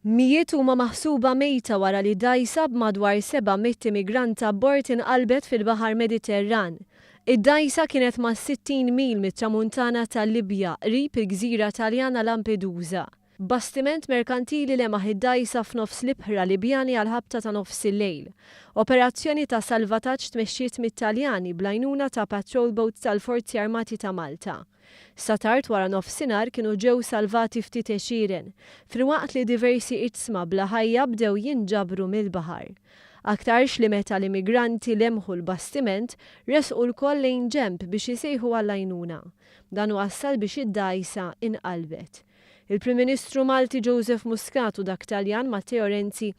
Mijiet huma maħsuba mejta wara li dgħajsa b'madwar 700 immigrant abbord inqalbet fil-Baħar Mediterran. Id-dgħajsa kienet mas-60 mil mit-Tramuntana tal-Libja, qrib il-gżira Taljana Lampedusa. Bastiment merkantili lemaħ id-dgħajsa f'nofs l-ibħra Libjani għall-ħabta ta' nofsillejl. Operazzjoni ta' salvataġġ tmexxiet mit-Taljani bl-għajnuna ta' patrol boat tal-Forzi Armati ta' Malta. Sa tard wara nofsinhar kienu ġew salvati ftit għexieren, filwaqt li diversi iġsma bla ħajja bdew jinġabru mill-baħar. Aktarx li meta l-immigranti lemħu l-bastiment, resqu lkoll lejn ġenb biex isejħu għall-għajnuna. Dan wassal biex id-dgħajsa inqalbet. Il-Prim Ministru Malti Joseph Muscat u dak Taljan Matteo Renzi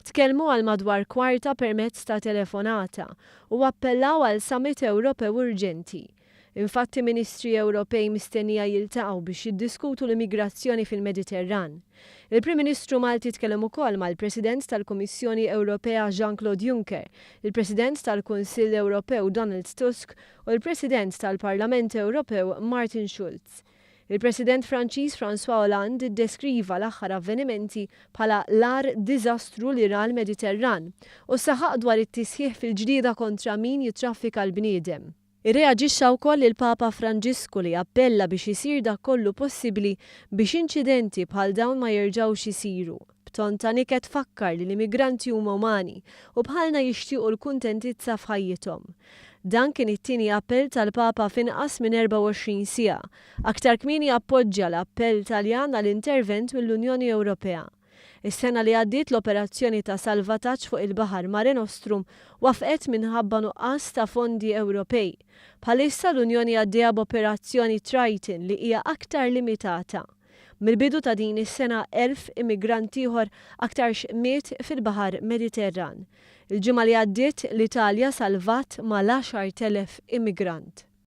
tkellmu għal madwar kwarta permezz ta' telefonata u appellaw għal summit Ewropew urġenti. Infatti Ministri Ewropej mistennija jiltaqgħu biex jiddiskutu l-immigrazzjoni fil-Mediterran. Il-Prim Ministru Malti tkellem ukoll mal-President tal-Kummissjoni Ewropea Jean-Claude Juncker, il-President tal-Kunsill Ewropew Donald Tusk u l-President tal-Parlament Ewropew Martin Schulz. Il-President Franċiż François Hollande iddeskriva l-aħħar avvenimenti bħala l-agħar diżastru li ra l-Mediterran u saħaq dwar it-tisħiħ fil-ġlieda kontra min jittraffika l-bniedem. Irreaġixxa wkoll il-Papa Franġisku li appella biex isir dak kollu possibbli biex inċidenti bħal dawn ma jerġgħux isiru. B'ton ta' niket fakkar li l-immigranti huma umani u bħalna jixtiequ l-kuntentizza f'ħajjithom. Dan kien it-tieni appell tal-Papa f'inqas minn 24 siegħa. Aktar kmieni appoġġja l-appell Taljan għal intervent mill-Unjoni Ewropea. Is-sena li għaddiet l-operazzjoni ta' salvataġġ fuq il-baħar Mare Nostrum wafqet minħabba nuqqas ta' fondi Ewropej. Bħalissa l-Unjoni għaddejja b'Operazzjoni Triton li hija aktar limitata. Mill-bidu ta' din is-sena 1,000 immigrant ieħor aktarx miet fil-Baħar Mediterran. Il-ġimgħa li għaddiet l-Italja salvat mal-10,000 immigrant.